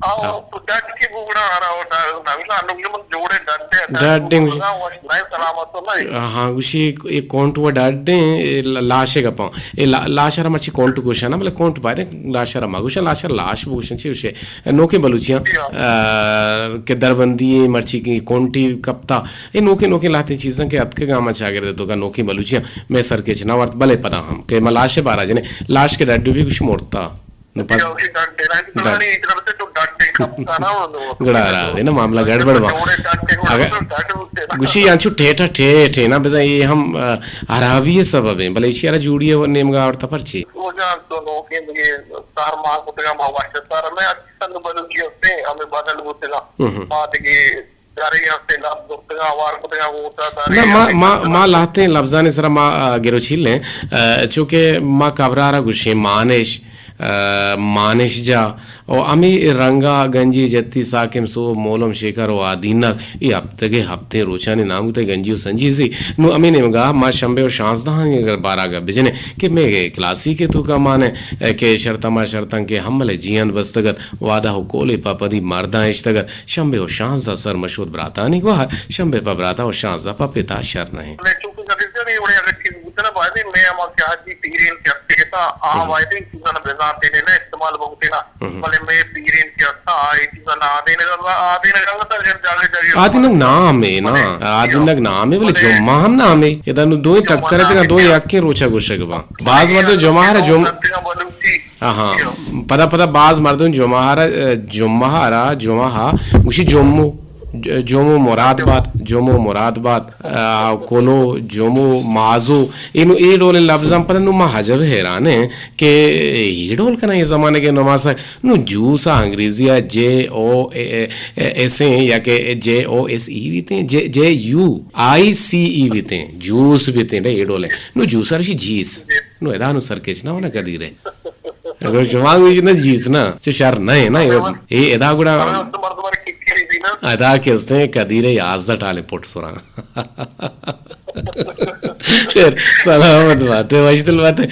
آ، تو ڈڈ کے بھی گڑا ہرا وڑا، نہ گوشتا انو من جوڑے ڈڈے، ڈڈے ڈڈے گوشتا۔ وش نئے سلامت تو نئے۔ ہاں، گوشی اے کونٹ و ڈڈے، اے ل-، لاشے گپاں۔ اے لا-، لاش ءَ را مرچی کونٹ گوشاں نا، بلے کونٹ باید اِنت لاش ءَ را مہ گوشاں، لاش ءَ را لاش بگوشاں، چی گوشے؟ نوکیں بلوچیاں، جی ہاں۔ آ، کہ دربندی ایں، مرچی کہ کونٹی کپتا، اے نوکیں نوکیں لہتیں چیزاں کہ اتکگاں ما چاگرد ءِ توکا نوکیں بلوچیاں مئے سرکچ نہ ورت، بلے پدا ہم کہ ما لاش ءِ بارا جنیں، لاش کہ ڈڈو بھی گوشی مرتا۔ نو پد جی ہاں، گوشی ڈڈ دینا، ڈڈ۔ تو ڈڈ دے کپتا نا، گڑا را دے نا معاملہ گڑبڑ با۔ جوڑے ڈڈ دے گڑا اگر تو ڈڈ بوتے نا۔ گوشی انچو ٹیٹا ٹیٹ ہے نا، بزاں اے ہم، آ، ہرابی ءِ سبب ایں، بلے ایشی ءَ را جوڑی ءِ نیمگا آورتا پرچی؟ او جان تو نوکیں دگہ سر ما کتگاں، ما وش سر میں اچھی سنگ بلوچی ہستے، ہمیں بدل بوتگاں۔ ہم۔ ما دگہ گرے ہستے لفظ زرتگاں، ہوار کتگاں، گوتا سارے نہ، ما، ہمیں ما، بدل ما لہتیں لفظانی سرا ما، آ، گروچیل ایں، آ، چونکہ ما کبرا را گوشیں مانش، آ، مانش جا، و ہمے رنگا گنجی جتی ساکم سوب مولم شیکر و آدینک، اے ہپتگے ہپتیں روچانی نام بوتگ گنجی و سنجیزی۔ نوں ہمے نیمگا ما شمبے و شانزدہانی اگر بارا گپ بجنیں کہ مئے کلاسیک ءِ توکا مانے کہ شرط ہما شرطاں کہ ہمل ءِ جیان بستگ ات، وعدہ و قول ءِ پاپدی مرداں اشتگ ات، شمبے و شانزدہ سر مشود براتانی گوہر، شمبے پہ براتا و شانزدہ پہ پتا شر نہ ایں۔ بلے چونکہ نتیجہ نہیں اڑے اگر چیز بوتنا بایدیں مئے ہما کہ حاجی پیرین کہ ہفتے تا آ ہم۔ بایدیں چیزاں بزانتے نے نہ استعمال بوتنا۔ ہم۔ بلے مئے پیرین کہ ہستا آ اے چیزاں نہ آدینگ ءَ، آدینگ ءَ تا جاگہ جاگہ آدینگ نام ہے نا، بلے آدینگ نام ہے، بلے بلے جمعہ ہم نام ہے۔ ادا نو دوئیں جمعہ ٹکر نام ہے، دوئیں ہے۔ یکیں روچا گوشگ با۔ باز مردم جمعہ را جم-، بلوچی۔ ہاں، ہاں۔ جی ہاں۔ پدا، پدا باز مردم جمعہ را، جمعہ را، جمعہ، گوشی جمعو، ج-، جمعو مراد بات، جمعو مراد بات، آ، کلو، جمعو، مازو، اینو اے ڈولیں لبزاں پدا نو ما عجب حیران ہیں کہ اے ڈول کنا اے زمانگے نماسگ۔ نوں جوس ءَ انگریزی ءَ جے او ایس ایں یا کہ جے او ایس ای بیتیں، جے، جے یو آئی سی ای بیتیں، جوس بیتیں، اے ڈولیں۔ نوں جوس ءَ رشی جیس۔ نوں ادا نوں سرکچ نہ ہونا قدیر ہے۔ اگر شما گوش نہ جیس نہ، چہ شر نہ ہے نا، اے، اے ادا گڑا ادا کہ استیں قدیر ہے یازدہ ٹالے پٹ سرا۔ خیر، سلامت باتے، وشدل باتے۔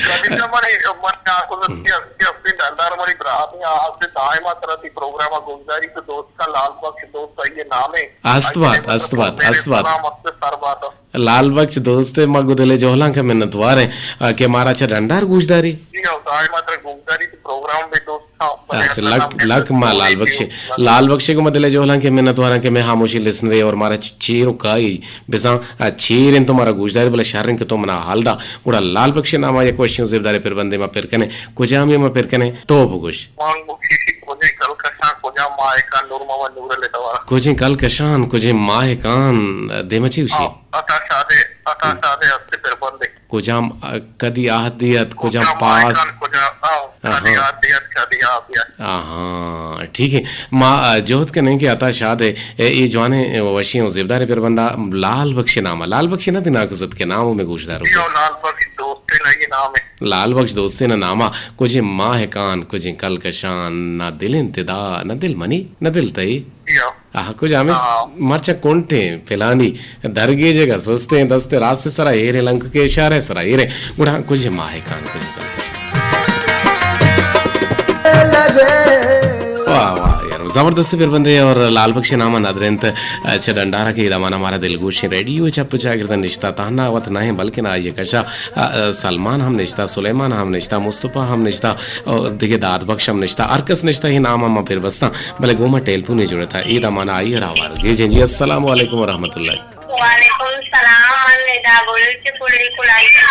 است بات، است بات، است بات۔ لال بخش دوست ءِ ما گوں دل ءِ جہلانک ءَ منتوار ایں، آ، کہ مارا چہ ڈنڈار گوشداری۔ اچھا، لک، لک ما لال بخش، لال بخش ءَ گوں ما دل ءِ جہلانک ءَ منتوار ایں کہ مئے ہاموشیں لسنرے اور مارا چ-، چیر و کائی بزاں، آ، چیر انت تو مارا گوشداری، بلے شر انت کہ تو منا حال دا۔ گڑا لال بخش ءِ نام ءَ یک وشیں و زیبداریں پربندے ما پر کنیں۔ کجامی ءَ ما پر کنیں؟ تو بگوش۔ کجیں کلکشان، کجیں ماہکان، دیما چی گوشی؟ عطا شاد ءِ ہست ءُ پربند ءَ۔ کجام، آ، کدی آہدی ات، کجام کجام پاس؟ ماہکان، کجا، آ، کدی آہدی ات، کدی آہدی ات۔ آہاں، ٹھیک ہے۔ ما، آ، جہد کنیں کہ عطا شاد ءِ، اے، اے جوانیں، اے، وشیں ءُ زیبداریں پربند ءَ لال بخش ءِ نام ءَ، لال بخش ءِ نہ دناکو ات کہ نام ءَ مئے گوشدار ءَ۔ جی، او لال بخش دوستین ءِ نام ءَ۔ لال بخش دوستین ءِ نام ءَ، کجیں ماہکان، کجیں کلکشان، نہ دل انت ادا، نہ دل منی، نہ دل تئی۔ جی، او۔ آہا، کجا ہمے ہاں۔ مرچاں کنٹیں پلانی درگیجگ ءَ سستیں دست ءِ راست ءِ سرا ایریں، لنکک ءِ اشارہ ءِ سرا ایریں، گڑا کجیں ماہکان، کجیں کلکشان۔ واہ واہ یار، زبردست پربندے۔ اور لال بخش ءِ نام ءَ ندر انت چہ ڈنڈارا کہ اے دمان ءَ مارا دلگوشیں ریڈیو ءِ چپ ءُ چاگرد ءَ نشتہ، تہنا وت نہ انت بلکن آئی ءِ کش ءَ، آ، آ، سلمان ہم نشتہ، سلیمان ہم نشتہ، مصطفی ہم نشتہ، اور دگہ داد بخش ہم نشتہ، ہر کس نشتہ، اے نام ءَ ما پر بستاں، بلے گوں ما ٹیلیفونے جڑتا، اے دمان ءَ آئی ءَ را ہوار گیجیں۔ جی، السلام علیکم و رحمت اللہ۔ وعلیکم السلام، من ندا گل چہ پلیں کلانچا۔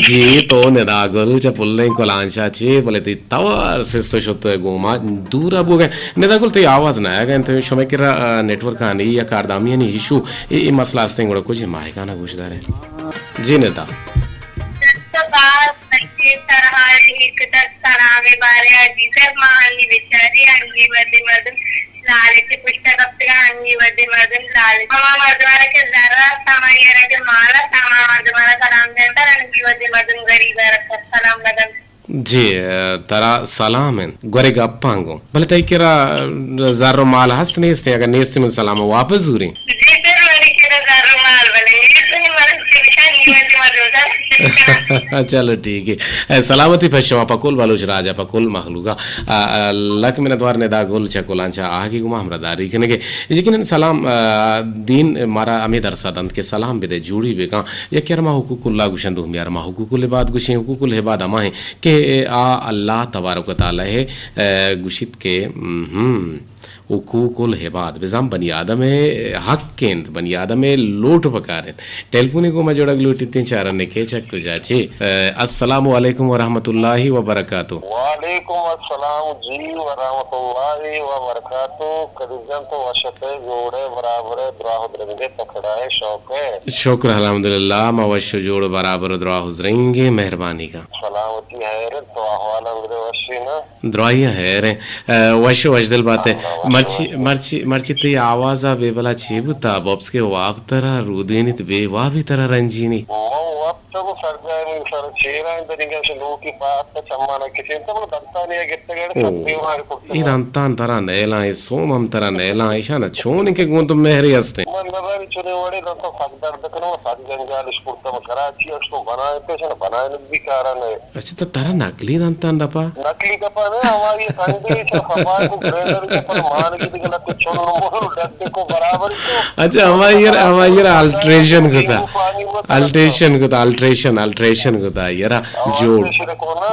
جی، تو ندا گل چہ پلیں کلانچا چے، بلے تئی توار سست شت گوں ما دور ءَ بوگ ءَ۔ ندا گل، تئی آواز نہ آیگ ءَ انت، شمئے کرا، آ، نیٹ ورک آنی یا کاردامیانی ایشو، اے، اے مسئلہ استیں، گڑا کجیں ماہکان ءَ گوش داریں۔ جی ندا۔ تو باز سچیں سرحال، یک دست سلام بارے عزیز، ما انی بچاری انی ودی مردم لالچ پشتا کپتگا، انی ودی مردم لالچ۔ ہما مردمانا کہ زر است، ہما یارا کہ مال است، ہما مردمانا سلام دینتا، انی ودی مردم غریب است، سلام ندن۔ جی، ترا سلام انت۔ گورے گپاں گوں۔ بلے تئی کرا زر و مال ہست نیست؟ اگر نیست من سلام واپس زوریں۔ جی سر، منی کرا زر و مال بلے نیست، من چہ بکن، نی ودی مردم زر۔ چلو ٹھیک ہے۔ اے، سلامتی پہ شما، پہ کل بلوچ راج ءَ، پہ کل مخلوق ءَ۔ آ، آ، لک منتوار ندا گل چہ کلانچا آہگی گوما ہمراہ داری کنگے۔ یقیناً سلام، آ، دین مارا ہمے درسا دنت کہ سلام بدے، جوڑی بکن۔ یکے ءَ را ما حقوق اللہ گوشن، دومی ءَ را ما حقوق العباد گوشیں۔ حقوق العباد ہما ہیں کہ آ اللہ تبارک و تعالی ءَ، آ، گوشیت کہ، ہم، حقوق العباد، بزاں بنی آدم ءِ حق انت، بنی آدم ءِ لوٹ بکار انت۔ ٹیلیفونے گوں ما جوڑگ لوٹیت انت، چارنے کئے چہ کجا چے۔ اے، السلام علیکم و رحمت اللہ و برکاتہ۔ وعلیکم السلام جی و رحمت اللہ و برکاتہ۔ قدیر جان تو وش ات ئے، جوڑ ئے، برابر ئے، دراہ و درنگ ئے، تکڑا ئے، شوق ئے؟ شکر الحمدللہ، ما وش و جوڑ و برابر و دراہ و درنگ ئے، مہربانی کا۔ سلامتی، حیر، تو احوال ہم بدے وشی نا؟ دراہی ءَ ہیر ایں۔ اے، وش، وشدل بات ئے۔ اللہ، وش، مرچی، وش۔ مرچی، مرچی تئی آواز ءَ بے بلا چے بوتا؟ بپس کہ واب ترا رودینیت، بے وابی ترا رنجینی۔ من وپتگوں سرجاہ، من سر چیرا ایں، دنیگا چہ لوکی پاس چمانا کشینتا، من دنتانی ءَ گپتگ اڑے، او، سک دیوان کرتگ۔ اے دنتان ترا نیلاں، اے سوم ہم ترا نیلاں، ایشان ءَ چون کہ گوں تو مہرے ہستیں۔ من نزانی چنے وڑے دنتان سک درد کنوں، سک جنجالش کرتا، من کراچی ءَ شتوں بنائے پیش، بنائے نزدیک کارا نئے۔ اچھا، تو ترا نقلی دنتان دپا؟ نقلی دپا نہ، ہمائی سنڈے چا صفا کو گرینڈر کے پر مان کی دگہ لتے چون مول ڈڈے کو برابر کو۔ اچھا، ہمائی یار، ہمائی یار الٹریشن کتا۔ الٹریشن کتا، الٹریشن، الٹریشن کتا یار۔ جوڑ۔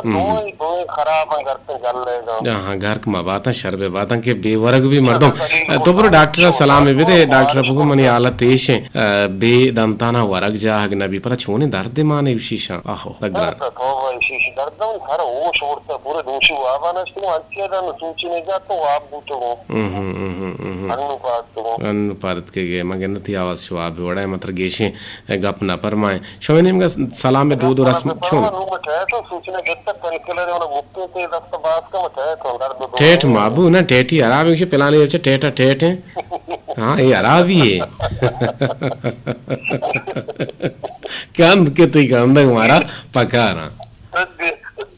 دوئیں، دوئیں خراب ہیں، گھر سے گل لے گا۔ ہاں، گھر ما باتاں، شر بے باتاں کہ بے ورگ بھی مردم۔ تو برو ڈاکٹر سلام بدے، ڈاکٹر بگو منی حالت ایش ہیں۔ اے، بے دنتانا ورگ جاہگ نبی، پدا چونیں درد مانے وشیشاں۔ آہو، تگران۔ درد توبہ، ایشی، ایشی درد نہ، سر ہوش اڑتا، پورے دوشی وابا نشتگوں، انچیا دن سوچی نہیں جات تو واب بوتگوں۔ ہم، ہم، ہم، ہم، ہم۔ انو پارتگوں۔ انو پارت کے گئے، مگر نتی آواز شو واب وڑا ہے، مطلب گیشیں گپ نہ پرمائیں۔ شمے نیمگا سلام دود و رسم چون؟ نو مٹھائے تو سوچنا گتا پینکلر ہے، انہوں گپتے تے دست باز کا مٹھائے تو درد دو۔ ٹیٹ مابو نا، ٹیٹی حرام ہے، پلانے اچھا ٹیٹا ٹیٹ ہیں۔ ہاں، اے حرابی ہے۔ کند کہ تئی کندگ مارا پکاراں۔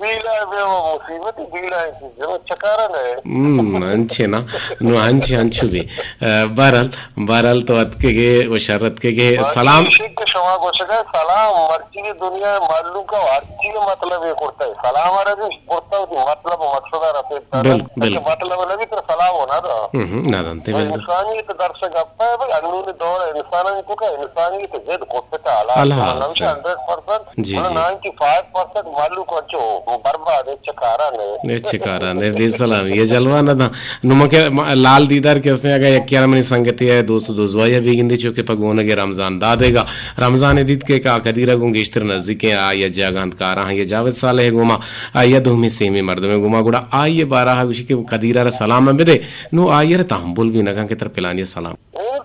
بیڑا بے وہ مصیبت، بیڑا ہے چیز، وہ چکارا نہ ہے۔ ہم، انچے نا، نو انچے انچو بی۔ اے، بہرحال، بہرحال تو اتکگے و شر اتکگے۔ سلام۔ شک شما گوشگا سلام، مرچی دنیا معلوم کا ہر چیز مطلب یہ کرتا ہے۔ سلام عربی کرتا ہو، مطلب و مقصد ءَ رسیت۔ بل-، بلکل۔ مطلب نہ بیت، سلام ہو نہ دا۔ ہم، ہم، نہ دنتے، تو بلکل۔ انسانیت درس گپ ہے بھائی، انون دور انسانانی تو کا انسانیت ضد کو پتا اللہ اللہ نوش حاصل۔ ہنڈریڈ پرسنٹ، جی، مطلب جی۔ نائنٹی فائیو پرسنٹ معلوم کو چو برباد ہے، چکارا نے۔ اے چکارا نے، بے سلام، یہ جلوہ نہ دا۔ نو مکہ ما-، لال دیدار کہ اسے اگا یک یار منی سنگتی ہے، دوست دوزوائی بیگندی چو کہ پگونگ رمضان دادے گا۔ رمضان ءَ دیت کہ کا قدیر ءَ گوں گیشتر نزیکیں، آ یا جاگہ انت کاراں یا جاوید صالح ءَ گوما، آ یا دومی سیمی مردمے گوما، گڑا آئی ءِ بارہ ءَ گوشی کہ قدیر ءَ را سلام ءَ بدے، نو آئی ءَ را تحمل بھی نہ کن کہ ترا پلانی ءَ سلام۔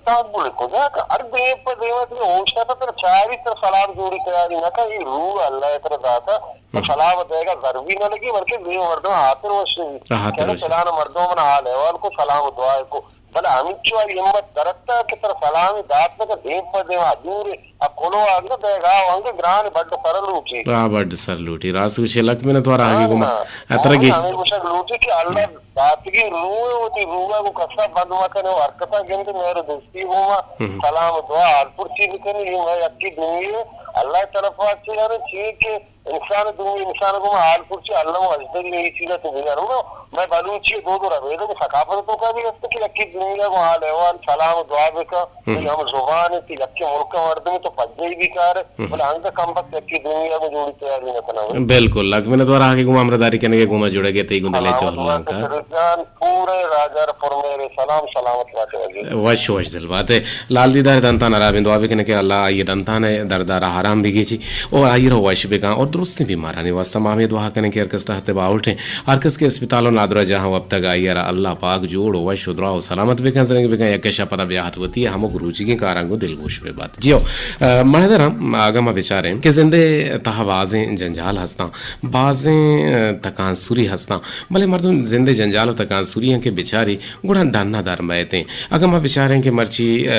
تحمل کجا کہ ہر دیم پہ دیم ءَ تئی ہوش ءَ تر چاری تر سلام جوڑی تیاری نہ کن، اے روح اللہ ءَ ترا داتا، تو ہم۔ سلام دیگا ضروری نہ لگی، بلکہ دیم مردم آتر وش بی۔ آ، آتر چلو وش۔ فلان مردم من حال احوال کو، سلام و دعا کو، بلے ہمینچو آئی ہمت درتا کہ ترا سلام دات نہ کہ دیم پہ دیم ءَ دور ءَ کلو آگ نہ دیگا و انگہ گران بڈ سر لوٹی۔ آ، بڈ سر لوٹی۔ راست گوشے، لک منت وار آگے ہاں، گوما۔ ہاں، اترا ہاں، گیشت۔ ہمیں گوشگ لوٹی کہ اللہ ہم۔ ذاتگی روح ءَ وتی روح ءَ گوں کسا بند مہ کنے و ہر کسا گند مہر و دوستی گوما ہم۔ سلام و دعا حال پرسی بکنی، اے مئے یکی دنیا اللہ طرف ءَ چی یعنی چی کہ انسان دومی انسان گوما حال پرسی اللہ و اجدری اے چیزا تو بگار ہو۔ مئے بلوچی دود و ربیدگ و ثقافت تو کا بھی است کہ یکی دنیا گوں حال احوال سلام و دعا بکن، ہم۔ ہم زبان تی یکی ملک مردم تو پجئی بھی کار، ہم۔ بلے انگا کم بخت یکی دنیا گوں جوڑی تیاری نہ کنا۔ بالکل، لک منت وار آگے گوما ہمراہداری کنگے گوما جڑگے تئی گوں دلے سلامت چہل باتے لانکا۔ شریف جان، پورے راجا را پر مہر سلام، سلامت باتے عزیز۔ وش وش دل باتے۔ لال دیدار دنتان ءَ را بیں، دعا بکنیں کہ اللہ آئی دنتان ءِ درد ءَ را آرام بگیچی و آئی را وش بکن و درستیں بیمارانی واسطہ ما ہمے دعا کنیں کہ ہر کس تحت باہوٹ ہیں، ہر کس کہ اسپتال و نادراہ جاہاں وپتگ آئی را اللہ پاک جوڑ و وش و دراہ و سلامت بکن، زرنگ بکن، یک شپ پدا بیاہت وتی ہمک روچیگیں کاراں گوں دلگوش بہ بات۔ جی ہو، ا، مڑدراں اگاں ما بچاریں کہ زندے تہا بازیں جنجال ہستاں، بازیں، ا، تکانسوری ہستاں، بلے مردم زندے جنجال و تکانسوری ہیں کہ بچاری گڑا ڈن ءَ در مئیتیں۔ اگاں ما بچاریں کہ مرچی، ا،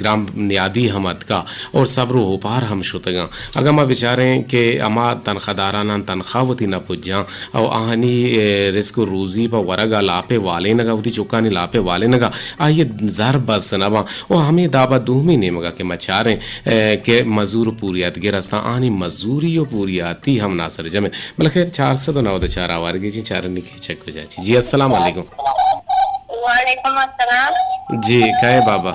گرام نیادی ہم اتکا اور صبر و اوپار ہم شتگاں۔ اگاں ما بچاریں کہ ہما تنخواہ داراناں تنخواہ وتی نہ پجاں او آہانی، ا، رزق و روزی پہ ورگ ءَ لاپ ءِ والینگ ءَ، وتی چکانی لاپ ءِ والینگ ءَ آئی ءِ زر بس نہ باں۔ و ہمے داب ءَ دومی نیمگ ءَ کہ ما چاریں، ا، کہ مزور و پوریاتگر ہستاں، آہانی مزوری و پوریاتی ہم ناسرجم انت۔ بلے خیر، چار سد و نود و چار آوارگی چین چارنی کہ چک کجا چی۔ جی، السلام علیکم۔ وعلیکم السلام۔ جی، کئے بابا؟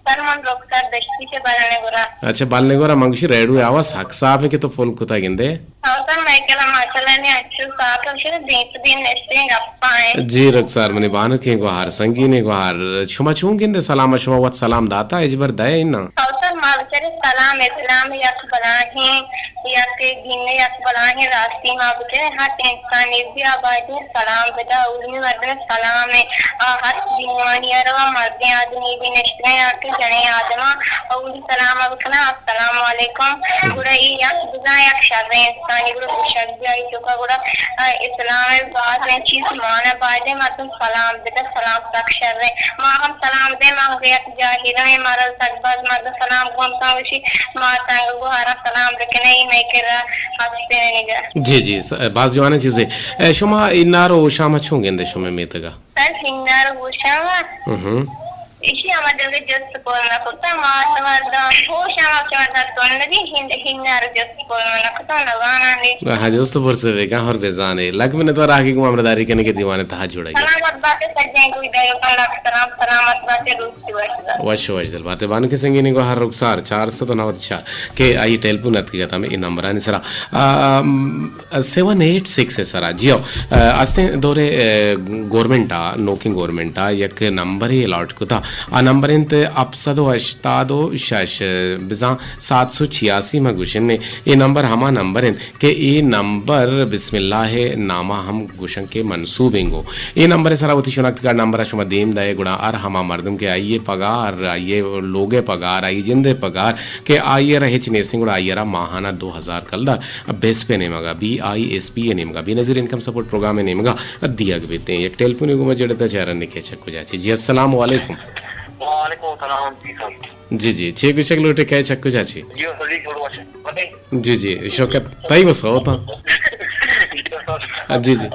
سر، من رخسار دشتی چہ بلنے گورا۔ اچھا، بلنے گورا، من گوشی ریڈیو آواز حق صاحب ہے کہ تو فل کتا گندے۔ ہاں سر، میں کلا ماشاءاللہ نے اچھو ساتھ ہم شد دین تو دین نشتیں گپا ہیں۔ جی رخسار، منی بانکیں گوہار، سنگینیں گوہار، شما چون گندے سلام، شما وت سلام داتا، اجبر دئے نا؟ ہاں سر، ما بچارے سلام اسلام یک بلاہیں یک دین ءِ یک بلاہیں راستی ما بچاریں، ہر انسانے بیا باید سلام بدا، علمی مردم سلام ءَ، آ ہر دینوانی ءَ روا، مردیں آدمی بھی نشتگیں یا کہ جنیں آدما اولی سلام ءَ بکنا، السلام علیکم۔ ہم۔ گڑا اے یک بزاں یک شریں انسانے گڑا گوشگ بیا، اے چوکا گڑا، آ، اسلام ءَ باز چیز مانا، باید مردم سلام بدا، سلام سک شریں۔ ما ہم سلام دے، ما ہم یک جاہلیں، مارا سک باز مردم سلام گون تاں وشی، ما تنگ گوہارا سلام بکنے، اے مئے کرا ہستیں نگا۔ جی، جی، س-، باز جوانیں چیزے۔ اے، شما انار و ہوشام چون گندے شما میتگا؟ سر، انار و ہوشام؟ ہم۔ ایشی ہما دل جست کول نہ کتا، ما مردم ہوشام چہ مردم تون نبی، ہن-، انار جست کول نہ کتا، نہ زاناں۔ ہاں، جست پرسے بکن اور بزانے۔ لک منت وار آگے گوں ہمراہداری کنگے دیوانے تہا جوڑے۔ سلامت باتے سجیں گوش دارو، سلام، سلامت باتے، روچ وش۔ وش وش دل باتے۔ بانک سنگینی گوہار رخسار چار سد و نود چار کہ آئی ٹیلیفون اتکگ ات ہمے اے نمبرانی سرا، آ، م، سیون ایٹ سکس ءِ سرا۔ جی ہو، آ، استیں دورے، آ، گورنمنٹ ءَ، نوکیں گورنمنٹ ءَ یک نمبرے الاٹ کتا۔ آ نمبر انت ہپت سد و ہشتاد و شش، بزاں سات سو چھیاسی ما گوشنے۔ اے نمبر ہما نمبر انت کہ اے نمبر بسم اللہ ءِ ناما ہم گوشن کہ منسوب انگو۔ اے نمبر ءِ سرا وتی شناختی کارڈ نمبر ءَ شما دیم دئے، گڑا ہر ہما مردم کہ آئی ءِ پگار، آئی ءِ لوگ ءِ پگار، آئی ءِ جند ءِ پگار کہ آئی ءَ را ہچ نیستیں، گڑا آئی ءَ را ماہانہ دو ہزار کلدار بی ایس پی ءِ نیمگا، بی آئی ایس پی ءِ نیمگا، بے نظیر انکم سپورٹ پروگرام ءِ نیمگا دیگ بیتیں۔ یک ٹیلیفونے گوما جڑتا چارنے کہ چک کجا چی۔ جی، السلام علیکم۔ وعلیکم السلام، جی سر۔ جی، جی، چے گوشگ لوٹے، کئے چک کجا چی؟ جی، سر، جی، جوڑ وش۔ جی، جی، شوکت، تئی وس ہوتا۔ جی، سر۔ جی، جی۔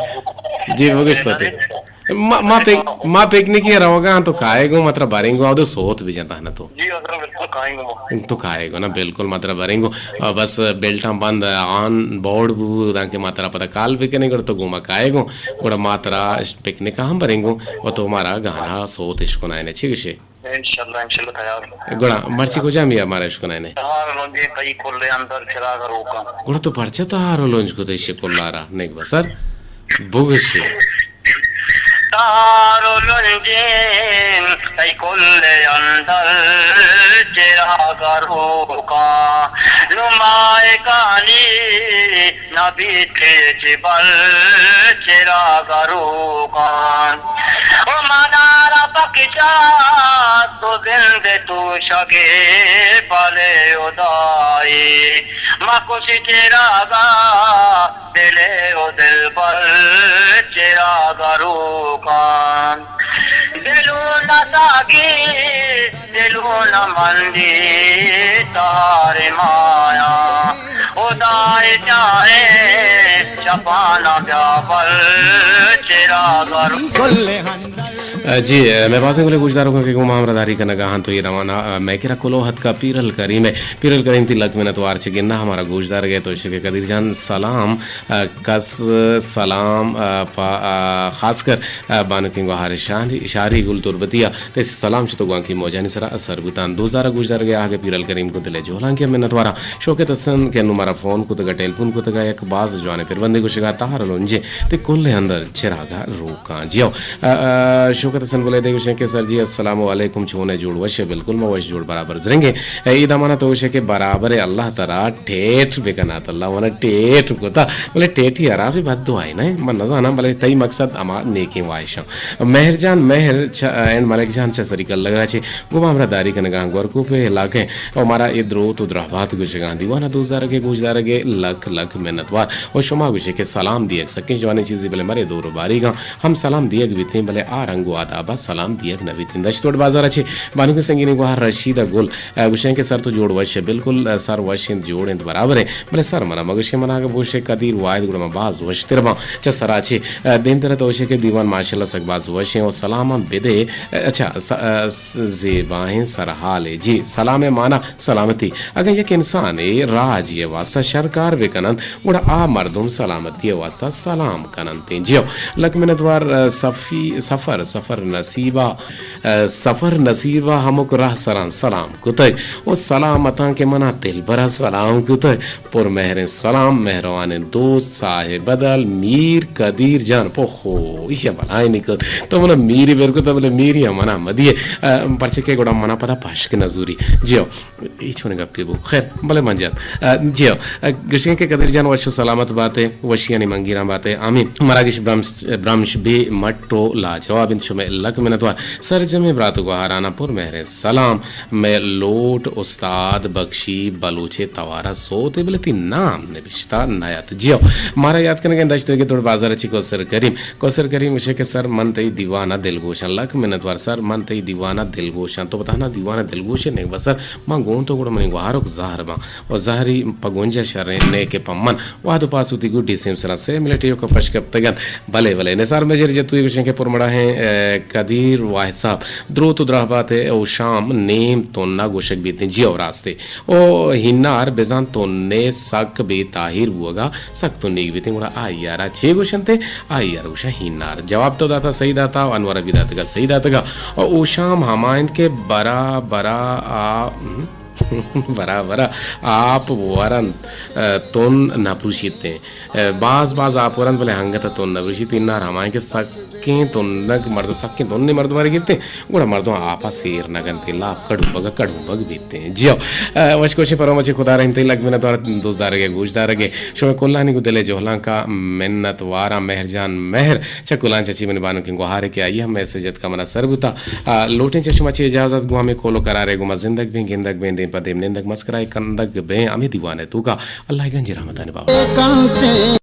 جی، بگوش تو۔ ما، ما پک-، ما پکنکی ءَ روگا تو کائے گو، مطلب، باریں گو، آدو سوت بجنتا نا تو۔ جی، سر، بالکل کائیں گو۔ تو کائے گو نا، بالکل، مطلب، باریں گو۔ آ، بس بیلٹاں بند آن بورڈ بو، دانکہ ما ترا پدا کال بکنے، گڑا تو گوما کائے گو، گڑا ما ترا پکنک ہم بریں گو، و تو مارا گانا سوت اشکنائنے، چی گشے؟ انشاءاللہ، انشاءاللہ تیار۔ گڑا مرچی کجا میا مارا اشکنائنے؟ تہار و لنجیں تئی کل اندر چراغ روکاں۔ گڑا تو پرچہ تہار و لنج کو تئی شکل لارا، نیک بسر بگوشے۔ تہار و لنجیں تئی کل اندر چراغ روکاں، نمائکانی نبی تیج بل چراغ روکاں۔ او مدار بکشا تو زند توشگے بلے ہدائی، مکش چراغا دلے و دلبر چراغ روکان۔ دلو نہ ساگی، دلو نہ مندی تار مایا، ہدائے جائے شپانا بیا بل چراغ روکان۔ جی، مئے بازیں گلیں گوشداروکاں کہ گوں ما ہمراہداری کنگا انت، تو اے دمان ءَ مئے کرا کلوہ اتکا پیرل کریم ءِ۔ پیرل کریم، تئی لک منت وار چہ گندگ ءَ مارا گوشدارگ ءِ۔ تو ایشی کہ قدیر جان سلام، ءَ، کس سلام، ءَ، پہ، ءَ، خاص کر، ءَ، بانکیں گوہار شان-، شاری گل تربتی ءَ تئی سلام چہ تو گوانکی موجانی سرا اثر بوتاں۔ دوزار ءَ گوشدارگ ءِ آہگ ءَ پیرل کریم کو دل ءِ جہلانکی ءَ منت واراں۔ شوکت حسن کہ انوں مارا فون کتگ ءَ ٹیلیفون کتگ ءَ، یک باز جوانیں پربندے گوشگ ءَ، تہر لونجے تئی کل ءِ اندر چراگ ءَ روکاں۔ جی ہو۔ ءَ، ءَ، شوکت حسن بلیدہ گوشیں کہ سر جی السلام علیکم، چون ئے، جوڑ وش ئے؟ بالکل ما وش جوڑ برابر زرنگیں۔ اے دمانا تو گوشے کہ برابر ئے، اللہ ترا ٹیٹ بکنات، اللہ منا ٹیٹ کتا۔ بلے ٹیٹی ہرابی بد دعائے نہ، من نزاناں، بلے تئی مقصد ہما نیکیں واہشاں۔ مہر جان مہر چ-، اینڈ ملک جان چہ سری کلگا چے گوں ما ہمراہداری کنگا، گورکوپ ءِ علاقہ ءَ، او مارا اے دروت و درہبات گوشگاں۔ دیوان ءَ دوزارگ ءِ گوشدارگ ءِ لک لک منت وار۔ و شما گوشے کہ سلام دیگ سکیں جوانیں چیزے، بلے مرے دور و باریگاں ہم سلام دیگ بیتیں، بلے آ رنگ و آداب ءَ سلام دیگ نہ بیتیں۔ دشت وڈ بازار ءَ چہ بانک سنگینی گوہار رشید ءَ گل، ءَ، گوشیں کہ سر تو جوڑ وش ئے؟ بالکل، ءَ، سر وش انت، جوڑ انت، برابر انت، بلے سر منا مگوشے، منا اگہ بوشے قدیر واحد گڑا ما باز وشتر باں۔ چہ سرا چہ، ءَ، دیمتر ءَ تو گوشے کہ دیوان ماشاءاللہ سک باز وش انت و سلاماں بدے، ءَ، اچھا، س-، ءَ، س-، زیبائیں سرحالے۔ جی، سلام ءِ معنی سلامتی۔ اگاں یک انسانے راجی ءِ واستہ شر کار بہ کننت، گڑا آ مردم سلامتی ءِ واستہ سلام کننت۔ جی ہو، لک منت وار، ءَ، صفی-، سفر، سفر نصیبا، ءَ، سفر نصیبا ہمک راہ سراں سلام کتگ و سلامتاں کہ منا دلبرا سلام کتگ۔ پر مہریں سلام، مہروانیں دوست، صاحب بدل، میر قدیر جان، پوخو، ایشی بلائیں نکت۔ تو منا میری بر کتگ، بلے میری ہم منا مدیے، ءَ، پرچہ کہ گڑا منا پدا پشک نزوری۔ جی ہو۔ اے چونیں گپے بو؟ خیر، بلے من جت۔ ءَ، جی ہو۔ ءَ، گوشیں کہ قدیر جان وش و سلامت باتے، وشیانی منگیراں باتے۔ آمین۔ مراگش برمش، برمش بے مٹ و لاجواب انت۔ شمئے لک منتوار۔ سرجمیں برات و گوہاراناں پر مہریں سلام۔ مئے لوٹ استاد بخشی بلوچے توارا سوتے، بلے تی نام نبشتہ نیات۔ جی ہو۔ مارا یاد کنگیں دشت درگت وڑ بازار چی کوسر کریم۔ کوثر کریم گوشے کہ سر من تئی دیوان ء دلگوشاں، لک منتوار سر من تئی دیوان ء دلگوشاں، تو تہنا دیوان ء دلگوش ئے نگبہ سر، من گوں تو گڑا منی گوہارک زہر باں و زہری پہ گونجا شریں نئے کہ پہ من۔ وہد و پاس وتی گڈی سیم سرا سے منٹ ایوک ء پش کپتگ انت۔ بلے بلے نثار مجر جتوئی گوشیں کہ پرمڑاہیں، اے، قدیر واحد صاحب دروت و دراہ بات ئے او شام نیم تنا گوشگ بیتیں۔ جی او راستے۔ او ہینار بزاں تنے سک بے تاہیر بوگا سک تنیگ بیتیں، گڑا آئی ء را چے گوشنت؟ آئی ء را گوشاں ہینار۔ جواب تو داتا، صحیح داتا، انور ء بھی داتگا، صحیح داتگا۔ او اوشام ہما انت کہ برا برا آ، برا برا آپ ورنت، ء، تن نہ پروشیت۔ ء، باز باز آپ ورنت، بلے ہنگت ء تن نہ پروشیت۔ ہینار ہما انت کہ سک سکیں تنک مردم، سکیں تنیں مردم ء گپتیں، گڑا مردم آپ ء سیر نہ کنت، لاپ کڑومبگ ء کڑومبگ بیتیں۔ جیو، ء، وش کوشیں پروم چہ خدا رحیم تئی لگ منت وار دوست دارگ ء گوش دارگ ء۔ شمئے کلانی گوں دل ء جہلانکا منت واراں۔ مہر جان مہر چہ کلانچ ء چی منی بانکیں گوہارے کہ آئی ہم میسج اتکا منا سر بوتا۔ ء، لوٹیں چہ شما چی اجازت گوں ہمیں کول و قرارے گوں ما زندگ بیں، گندگ بیں، دیم پہ دیم نندگ مسکرائے کندگ بیں ہمیں دیوان ء توکا۔ اللہ ء گنجیں رحمتانی بابا۔